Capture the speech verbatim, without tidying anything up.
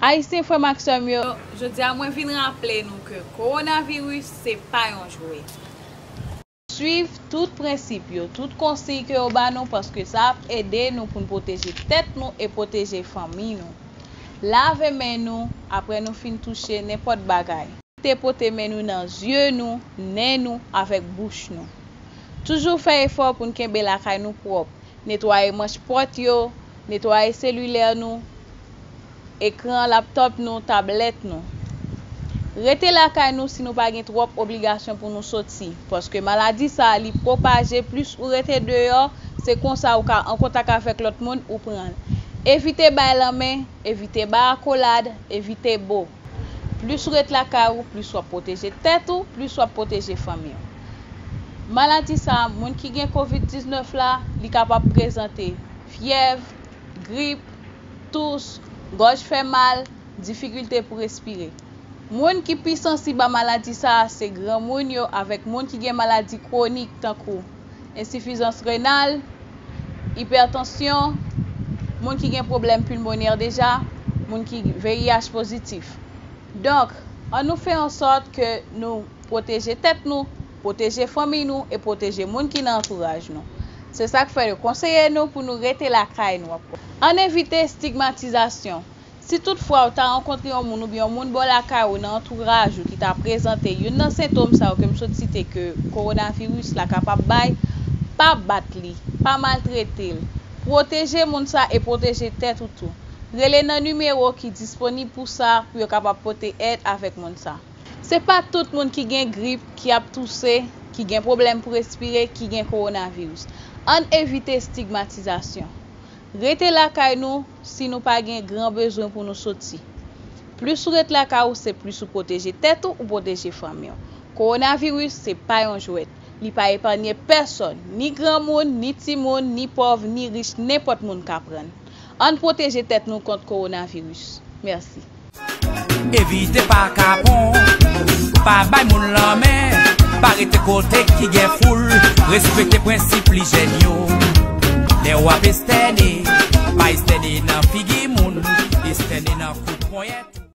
Ayisyen, frè m ak sè m yo, jodi a mwen vin raple nou ke kowonaviris se pa yon jwèt. Swiv tout prensip yo, tout konsiy ke yo ba nou, paske sa ap ede nou pou n pwoteje tèt nou e pwoteje fanmi nou. Lave men nou apre nou fin touche nenpòt bagay. Evite pote men nou nan zye nou, nen nou, avèk bouch nou. Toujou fè efò pou n kenbe lakay nou pwòp. Netwaye manch pòt yo, netwaye selilè nou, ekran laptòp nou, tablèt nou. Rete lakay nou si nou pa gen twòp obligasyon pou nou soti, paske maladi sa a, li pwopaje. Plis ou rete deyò, se konsa ou ka an kontak avèk lòt moun, ou pran l. Evite bay lanmen, evite bay akolad, evite bo. Plis ou ret lakay ou, plis w ap pwoteje tèt ou, plis w ap pwoteje fanmi w. Maladi sa a, moun ki gen kovid diznèf la, li kapab prezante fyèv, grip, tous, gòj fè mal, difikilte pou respire. Moun ki pi sansib a maladi sa a, se granmoun yo avèk moun ki gen maladi kwonik tankou ensifizans renal, ipètansyon, moun ki gen pwoblèm pilmonè deja, moun ki V I H pozitif. Donk, ann nou fè an sòt ke nou pwoteje tèt nou, pwoteje fanmi nou e pwoteje moun ki nan antouraj nou. Se sa k fè yo konseye nou pou nou rete lakay nou. Ann evite estigmatizasyon. Si toutfwa ou ta rankontre yon moun oubyen yon moun bò lakay ou nan antouraj ou ki ta prezante youn nan sentòm sa yo ke m sot site ke kowonaviris la kapab bay, pa bat li, pa maltrete l. Pwoteje moun sa e pwoteje tèt ou tou. Rele nan nimewo ki disponib pou sa, pou yo kapab pote èd avèk moun sa. Se pa tout moun ki gen grip, ki ap touse, ki gen pwoblèm pou respire, ki gen kowonaviris. Ann evite estigmatizasyon. Rete lakay nou si nou pa gen gran bezwen pou nou soti. Plis ou ret lakay ou, se plis ou pwoteje tèt ou, ou pwoteje fanmi w. Kowonaviris, se pa yon jwèt. Li pa epanye pèsòn, ni granmoun, ni timoun, ni pòv, ni rich, nenpòt moun ka pran l. Ann pwoteje tèt nou kont kowonaviris. Mèsi. Evite pa kapon, pa bay moun lanmen, pa rete kote ki gen foul, respekte prensip lijyèn yo. Lè w ap estène, pa estène nan figi moun, estène nan kout ponyèt.